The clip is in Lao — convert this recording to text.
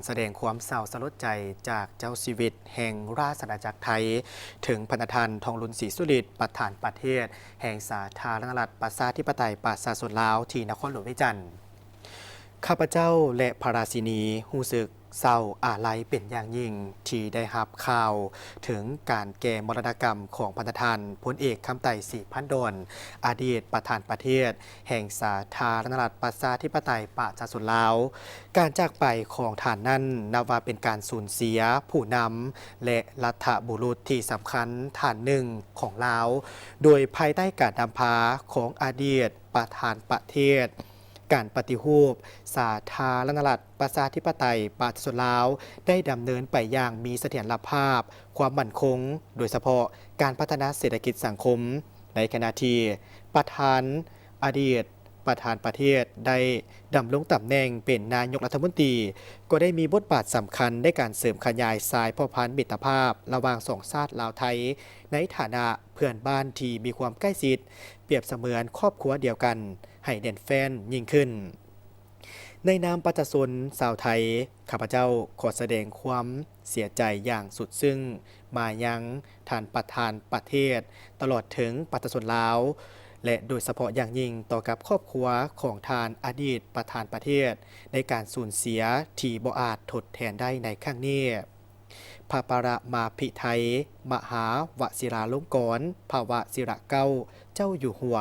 ສະແດງຄວາມເສົ້າສະຫຼົດໃຈຈາກເຈົ້າຊີວິດແຫ່ງລາຊະອານາຈັກໄທ ເຖິງພະນະທ່ານ ທອງລຸນ ສີສຸລິດ ປະທານປະເທດແຫ່ງສາທາລະນະລັດ ປະຊາທິປະໄຕ ປະຊາຊົນລາວ ທີ່ນະຄອນຫຼວງວຽງຈັນ. ຂ້າພະເຈົ້າ ແລະ ພະລາຊິນີ ຮູ້ສຶກເສົ້າອາໄລເປັນຢ່າງຍິ່ງ ທີ່ໄດ້ຮັບຂ່າວເຖິງການແກ່ມໍລະນະກຳຂອງພະນະທ່ານ ພົນເອກ ຄຳໄຕ ສີພັນດອນ ອະດີດປະທານປະເທດ ແຫ່ງສາທາລະນະລັດ ປະຊາທິປະໄຕ ປະຊາຊົນລາວ. ການຈາກໄປຂອງທ່ານນັ້ນ ນັບວ່າເປັນການສູນເສຍຜູ້ນຳ ແລະ ລັດຖະບຸລຸດທີ່ສຳຄັນທ່ານໜຶ່ງຂອງລາວ, ໂດຍພາຍໃຕ້ການນຳພາຂອງອະດີດປະທານປະເທດ, ການປະຕິຮູບສາທາລະນະລັດ ປະຊາທິປະໄຕ ປະຊາຊົນລາວ ໄດ້ດຳເນີນໄປຢ່າງມີສະຖຽນລະພາບ, ຄວາມໝັ້ນຄົງ, ໂດຍສະເພາະການພັດທະນາເສດຖະກິດສັງຄົມ, ໃນຂະນະທີ່ປະທານ ອະດີດປະທານປະເທດໄດ້ດຳລົງຕຳແໜ່ງເປັນນາຍົກລັດຖະມົນຕີ ກໍໄດ້ມີບົດບາດສຳຄັນໃນການເສີມຂະຫຍາຍສາຍພົວພັນມິດຕະພາບລະຫວ່າງສອງຊາດລາວ-ໄທ ໃນຖານະເພື່ອນບ້ານທີ່ມີຄວາມໃກ້ຊິດ, ປຽບສະເໝືອນຄອບຄົວດຽວກັນ ໃຫ້ແໜ້ນແຟ້ນຍິ່ງຂຶ້ນ. ໃນນາມປະຊາຊົນຊາວໄທ, ຂ້າພະເຈົ້າຂໍສະແດງຄວາມເສຍໃຈຢ່າງສຸດຊຶ້ງມາຍັງທ່ານປະທານປະເທດ, ຕະຫຼອດເຖິງປະຊາຊົນລາວ ແລະ ໂດຍສະເພາະຢ່າງຍິ່ງຕໍ່ກັບຄອບຄົວຂອງທ່ານອະດີດປະທານປະເທດ ໃນການສູນເສຍທີ່ບໍ່ອາດທົດແທນໄດ້ໃນຄັ້ງນີ້. ພະປະລະມາພິໄທ ມະຫາວະຊິລາລົງກອນ ພະວະຊິລະເກົ້າ ເຈົ້າຢູ່ຫົວ